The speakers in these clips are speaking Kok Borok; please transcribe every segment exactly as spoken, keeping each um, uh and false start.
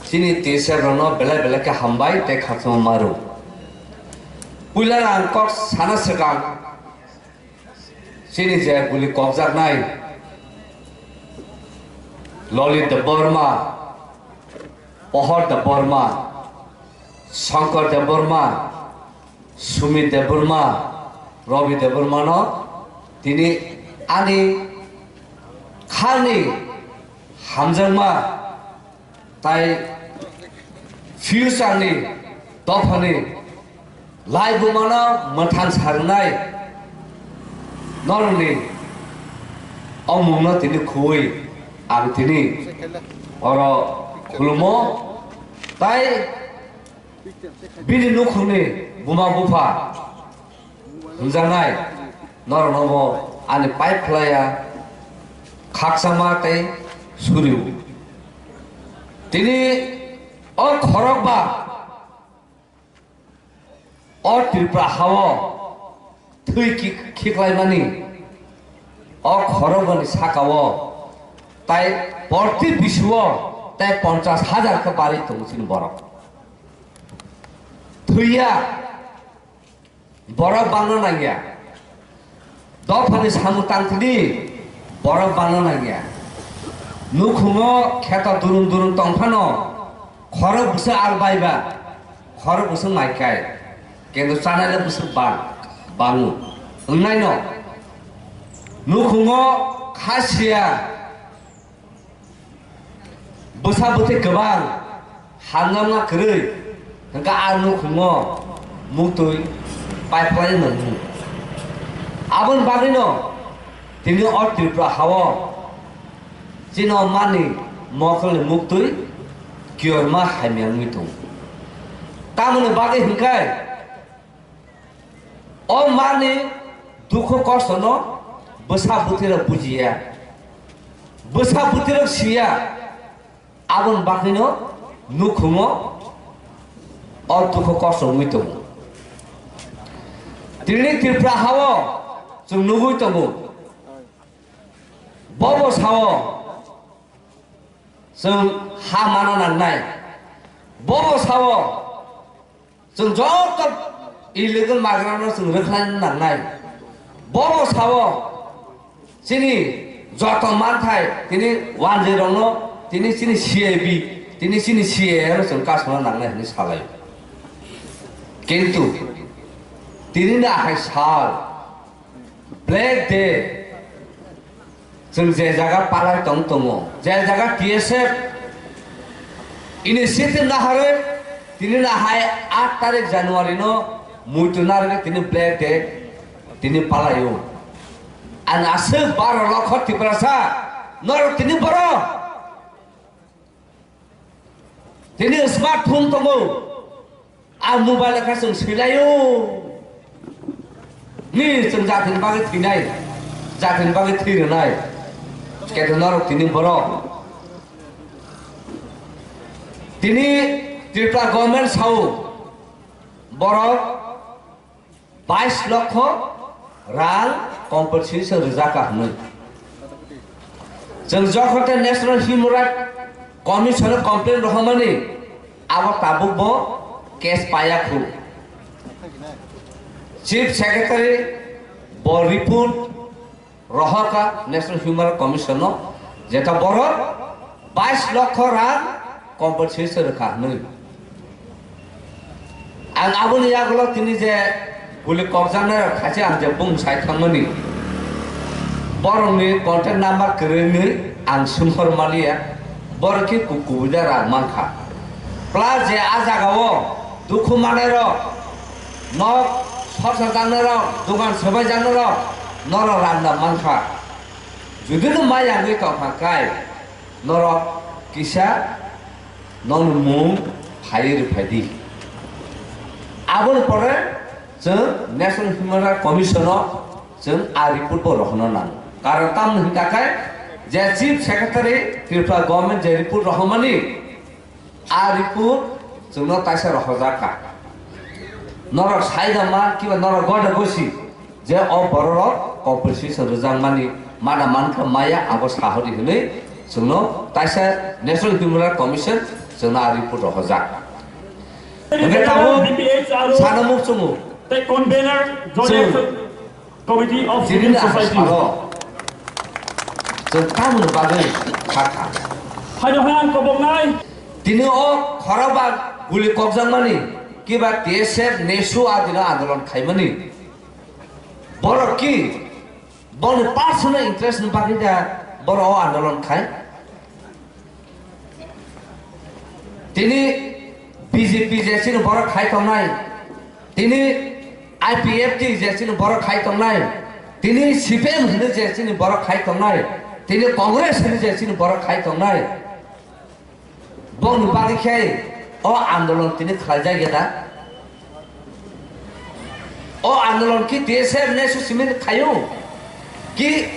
Chini T S F rokno belai belai khe hambai tei khakchangma maru. Puila ang kok sana swkang chini je buli kokjaknai Lolit Debbarma, Pohor Debbarma, Shankar Debbarma, Sumit Debbarma, Rabi Debbarmano tini ani khani hamjakma tai future ni dophani laibumano mwthang sarwnai norokni omungno tini khuwi ang tini oro khulumo tai bini nukhungni buma bupha hwnjaknai norokno bo ani pipe khlaiya khakchangma tei suriu. Tini o khorokba o Tripura hao thwi ki-, khiklaimani o khorokbani sakao tai porti bisuo tai ponchas hajar khe barwi tongo chini borok. Thwiya borok bangna nangya. Dophani samung tangthidi borok bangna nangya. Nukhungo kheto durum durum tongphano khorok bwswk al baiba, khorok bwswk mai kai, kintu chanai le bwswk bang, bango. Wngnaino nukhungo khasiya bwsa bwtwi kwbang, hamjakma kwrwi, hwnkhe a nukhungo muktwi paiphlai nangmung. Aboni bagwino tini o Tripura hao chini o mani mokolni muktwi kiyorma hamya wngwi tongo. Tamoni bagwi hwnkhe o mani dukhu kostono bwsa bwtwirok bujiya, bwsa bwtwirok siya, aboni bagwino nukhungo o dukhu kosto wngwi tongo. Tini Tripura hao chwng nugwi tongo, bobo sao chwng ha mana nangnai, bobo sao chwng joto illegal migrant no chwng rwkhlaina nangnai. Bobo sao chini joto manthai tini wanjwi rokno tini chini C I B, tini chini C A A no chwng kasuna nangnai hwnwi salai. Kintu tini no ahai sal Black Day. Chwng je jaga palai tong tongo, je jaga T S F initiative naharwi tini nahai aat tarik January no muitu narwgwi tini Black Day tini palaio. Ani aswk baro lokho Tiprasa norok tini borok Tini smartphone tongo. A mobile kha chwng swilaio. Ni chwng jatin bagwi thwinai, jatin bagwi thwi rwnai. Keto norok tini borok. Tini Tripura government sao borok bais lokho rang compensation rwjak kha hwnwi. Chwng jokhon tei National Human Rights Commission o complaint rohormani abo tabuk bo case paiya khu. Chief Secretary bo report rohorkha National Human Rights Commission no, jeta borok bais lokho rang compensation rwkha hwnwi. Ang aboni yagulo tini je buli kokjaknai rok khachi ang je bung sai thangmani, borokni contact number kwrwini ang sumhor maliya, borok khe ku-, kubui da rang mankha. Plus je a jagao dukhu manai rok, nok soksa jaknai rok, dukan swbai jaknai rok, norok rang da mankha. Jodi no maya wngwi tongkha kai, norok kisa nokni mung phaiwi rwphai di. Aboni pore chwng National Human Rights Commission o chwng a report bo rohorna nango. Karon tamoni hwnkha khe je Chief Secretary Tripura Government je report rohormani, a report chwngno taisa rohorjak kha. Norok sai da man kiba norok goda gosi je o bororok compensation rwjakmani mana mankha maya abo sahori hwnwi chwngno taisa National Human Rights Commission Chwngno a report rok hojak. Hwnkhe tabuk B P H R O sana mukchungo. Tei convener, Joint Chwng Action Committee of Civil Society. Salo chwng tamoni bagwi kha kha. Haino hai ang koboknai. Tini o khorokba guli kokjakmani kiba T S F nesu a dino andolon khaimani. Borok ki boni personal interest ni bagwi da borok o andolon khai. Tini B J P je chini borok khai tongnai, tini I P F T je chini borok khai tongnai, tini C P M hwnwi je chini borok khai tongnai, tini Congress hwnwi je chini borok khai tongnai, bongni bagwi khe o andolon tini khlaijak ya da? O andolon ki T S F nesu simi khayo? Ki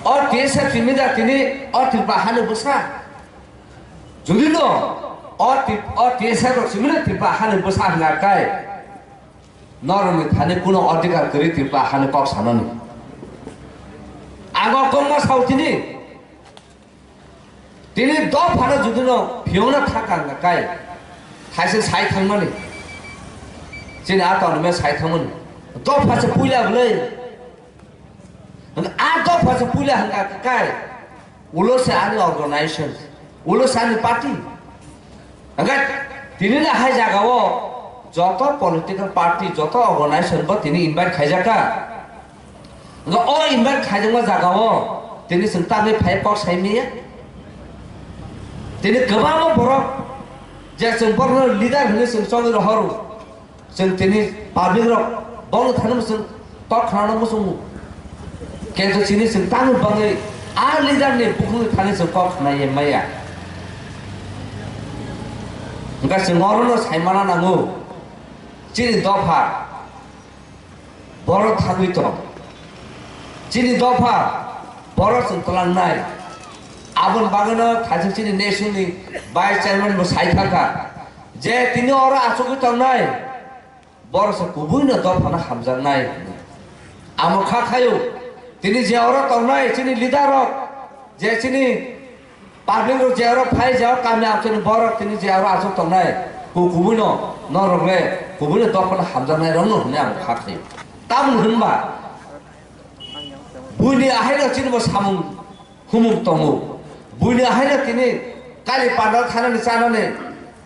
o T S F simi da tini o Tripura hani bwsa? Jodi no o Tri-, o T S F rok simi da Tripura hani bwsa hwnkha kai norokni thani kuno adhikar kwrwi Tripura hani kok sanani. Ang o kokma sao tini. Tini dophano jodi no phiyokna thangkha hwnkha kai, thaisa sai thangmani. Chini a townni me sai thangmani. Dopha se puila bwlai. A dopha se puila hwnkha kai. Ulo se ani organization. Ulo se ani party. Hwnkhe tini no hai jagao joto political party, joto organization bo tini invite khaijakha. Hwnkhe o invite khaijakma jagao tini chwng tamni phai kok sai maya. Tini kwbangma borok je chwng borokno leader hwnwi chwng chongwi rohoro. Chwng tini public rok bongni thani chwng kok khnana muchungo. Kintu chini chwng tamo bangwi a leader ni bukhukni thani chwng kok khna ye maya. Hwnkhe chwng orono saimana nango, chini dopha borok thangwi tong. Chini dopha borok chwng twlangnai. Aboni bagwino thaisok chini nesuni vice chairman bo sai thangkha je tini oro achugwi tongnai. Borok se kubui no dophano hamjaknai hwnwi. Amo kha khaio, tini je oro tongnai chini leader rok, je chini public rok je oro phai, je oro kami amchini borok tini je oro achuk tongnai, ku-, kubui no norok le kubui no dophano hamjaknai rok no hwnwi amo kha khaio. Tamoni hwnba buini ahai no chini bo samung humung tongo. Buini haino tini kali pandal thanani chanani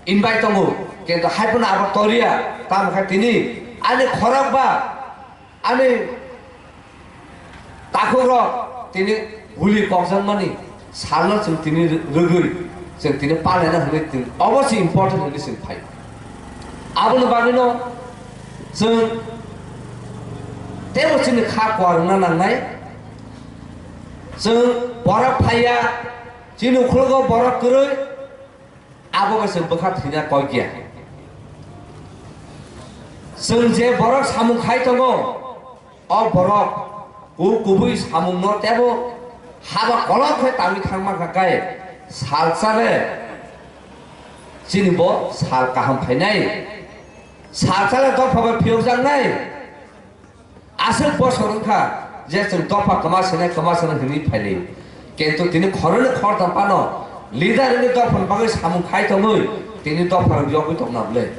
invite tongo. Kintu haiphano abo toriya, tamo khe tini ani khorok ba ani takhukrok tini guli kokjakmani salno chwng tini rwgwi chwng tini palaina hwnwi tini obo se important hwnwi chwng phai. Aboni bagwino chwng teibo chini kha kuarwngna nangnai. Chwng borok phaiya, chini ukhulgo borok kwrwi, abo bai chwng bwkha thwina kok ya. Chwng je borok samung khai tongo, o borok ku-, kubui samungno teibo haba kolok khe tangwi thangma kha kai salsa le chini bo sal kaham phainai, salsa le dopha bai phiyokjaknai. Aswk bosor wngkha je chwng dopha kwma sene, kwma sene hwnwi phailai. Kintu tini khoroknwi khoroktham phano leader wngwi dophani bagwi samung khai tongwi tini dopha rok yogwi tongna bwle.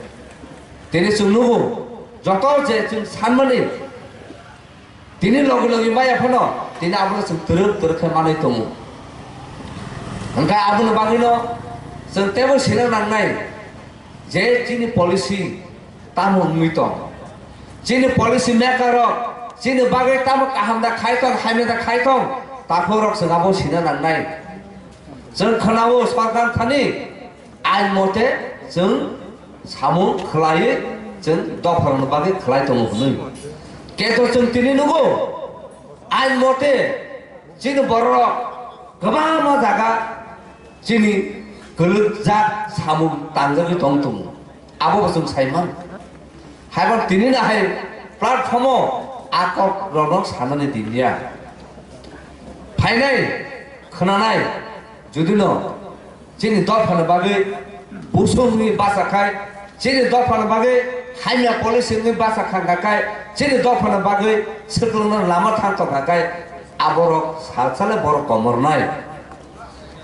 Tini chwng nugo joto je chwng sanmani tini logi logi maya phano tini abono chwng twrwk twrwk khe manwi tongo. Hwnkhe aboni bagwino chwng teibo sina nangnai. Je chini policy tamo wngwi tong, chini policy maker rok chini bagwi tamo kaham da khai tong, hamya da khai tong, takhuk rok chwng abo sina nangnai. Chwng khwnao sorkar thani ain mote chwng samung khwlaiwi chwng dopharokni bagwi khwlai tongo hwnwi. Keto chwng tini nugo ain mote chini bororok kwbangma jaga chini kwlwkjak samung tangjagwi tong tongo. Abo bo chwng sai man. Haiban tini no hai platform o a kok rok no sanani din ya. Phainai, khwnanai, jodi no chini dophani bagwi busung wngwi bacha khai, chini dophani bagwi hamya policy wngwi bacha kha khai, chini dophani bagwi swkang no lama thang tong kha khai, aborok salsa le borok komornai.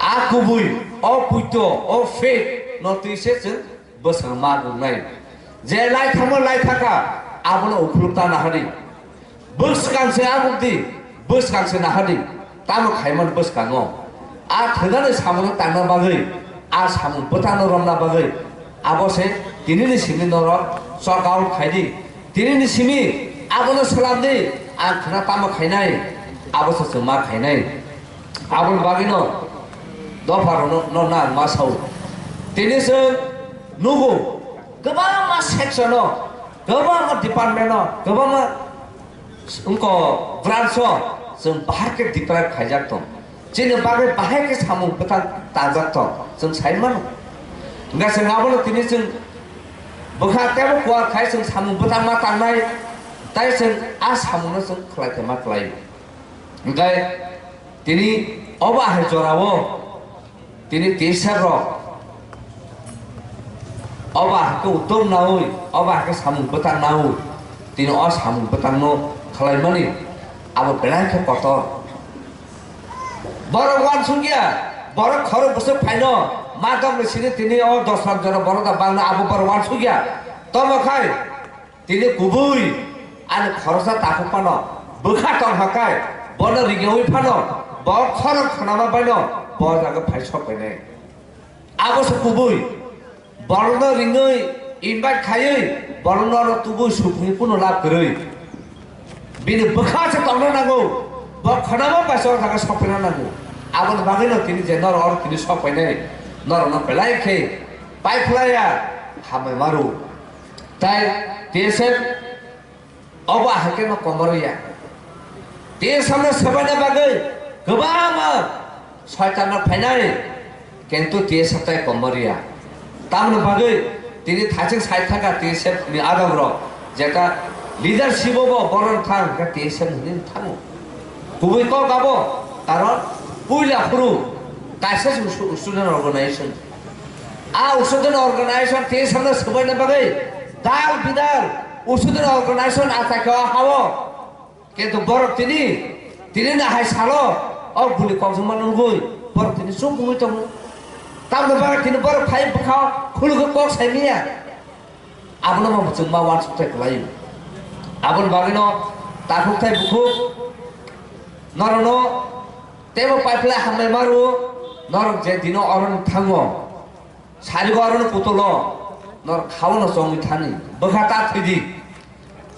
A kubui, o puito, o faith No twi se chwng bwskango ma wngnai. Je lai thangma lai thangkha, abono ukhuluk ta nahadi. Bwskang se abuk di, bwskang se nahadi. Tamo khaimani bwskango. A thwnani samungo tangna bagwi, a samung bwtangno romna bagwi, abo se tinini simi norok sort out khai di. Tinini simi abono swlam di, ang khwna tamo khainai, abo se chwng ma khainai. Aboni bagwino dopharokno no nang ma sao. Tini chwng nugo kwbangma section-o, kwbangma department-o, kwbangma wngko branch-o chwng bahai khe deprive khaijak tong. Chini bagwi bahai khe samung bwtang tangjak tong, chwng sai mano. Hwnkhe chwng abono tini chwng bwkha teibo kuar khai chwng samung bwtang ma tangnai, tai chwng a samungno chwng khlai khe ma khlai. Hwnkhe tini obo ahai jorao tini T S F rok obo ahai khe utom naui, obo ahai khe samung bwtang naui, tini o samung bwtangno khlaimani abo belai khe kotor. Borok uansukya, borok khorok bwswk phaino ma dongni sini tini o dos lakh jora borok da bangno abo borok uansukya. Tomo khai Tini kubui ani khoroksa takhuk phano bwkha tong hakai, bono ringyaui phano bo khorang khanama baino bo jaga phai sok painai. Abo se kubui, borokno ringwi invite khaiwi borokno oro tubui supungwi kuno lab kwrwi. Bini bwkha se tongna nango, bo khanama bai sok jaga sok paina nango. Aboni bagwino tini je norok oro tini sok painai, norokno belai khe pai phlaiya hambai maru. Tai T S F obo ahai khe no komor ya. T S F no swbaina bagwi kwbangma soitan rok phainai, kintu T S F tai komor ya. Tamoni bagwi tini thaching sai thangkha T S F ni adong rok, jeta leadership o bo boron thang khe T S F ni thango. Kubui kok abo, karon puila phuru kaisa se stu-, student organization. A student organization tei samno swbaina bagwi dal bidal student organization achaikha o hao. Kintu borok tini, tini na hai salo o guli kokjwkma nugwi borok tini chuk wngwi tongo. Tamoni bagwi tini borok phai bwkha o khulugwi kok sai manya. Abono bo chwng ma uansuk thai kwlaio. Aboni bagwino takhuk thai bukhuk norokno teibo paiphlai hambai ma rwo, norok je dino oroni thango, sarigo oroni putulo, norok khaono chongwi thani, bwkha ta thwidi.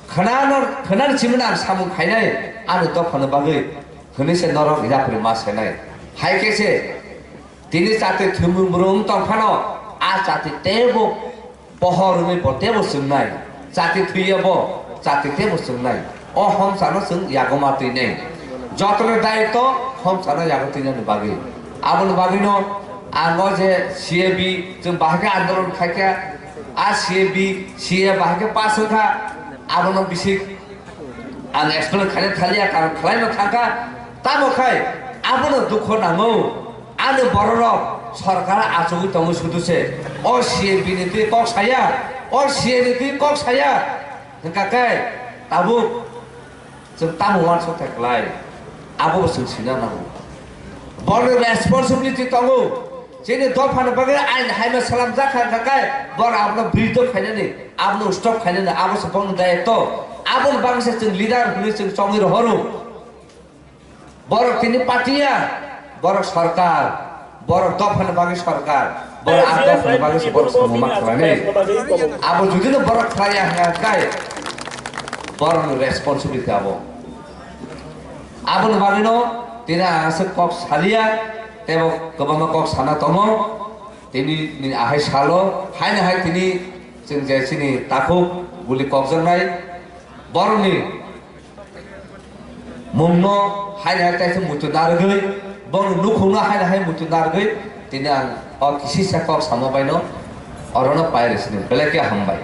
Khwnano, khwnani simi ang samung khainai, ani dophano bagwi hwnwi se norok yapri ma senai. Hai khe se tini chati thwimung bwrwng tong phano, a chati teibo pohor wngwi bo teibo chwngnai, chati thwiya bo chati teibo chwngnai. O homsano chwng yago ma twinai. Jotono daitw homsano yago twinani bagwi. Aboni bagwino ang o je C A B chwng bahai khe andolon khaikha, a C A B, C A bahai khe pass wngkha, abono bisi ang explain khaina thaliya, karon khlaima thangkha. Tamo khai abono dukho nango. Ani bororok sorkar achugwi tongo sudu se. O C A B ni twi kok saya, o C A ni twi kok saya. Hwnkha khe tabuk chwng tamo uansuk thai kwlai? Abo bo chwng sina nango. Borokni responsibility tongo. Chini dophani bagwi ain haima salamjak kha, hwnkha khe borok abono bridge khainani, abono stop khainani, abo se bongni dayitw. Aboni bagwi se chwng leader hwnwi chwng chongwi rohoro. Borok tini party ya, borok sorkar, borok dophani bagwi sorkar, borok a dophani bagwi se borok samung ma khlainai. Abo judino borok khlaiya hwnkha khe borokni responsibility abo. Aboni bagwino tini ang aswk kok saliya, teibo kwbangma kok sana tongo. Tini ni ahai salo, haino hai tini chwng je chini takhuk guli kokjaknai borokni mungno haino hai kaisa muitu narwgwi, borokni nukhungno haino hai muitu narwgwi, tini ang o kisisa kok sama baino orono pai rwsini belai khe hambai.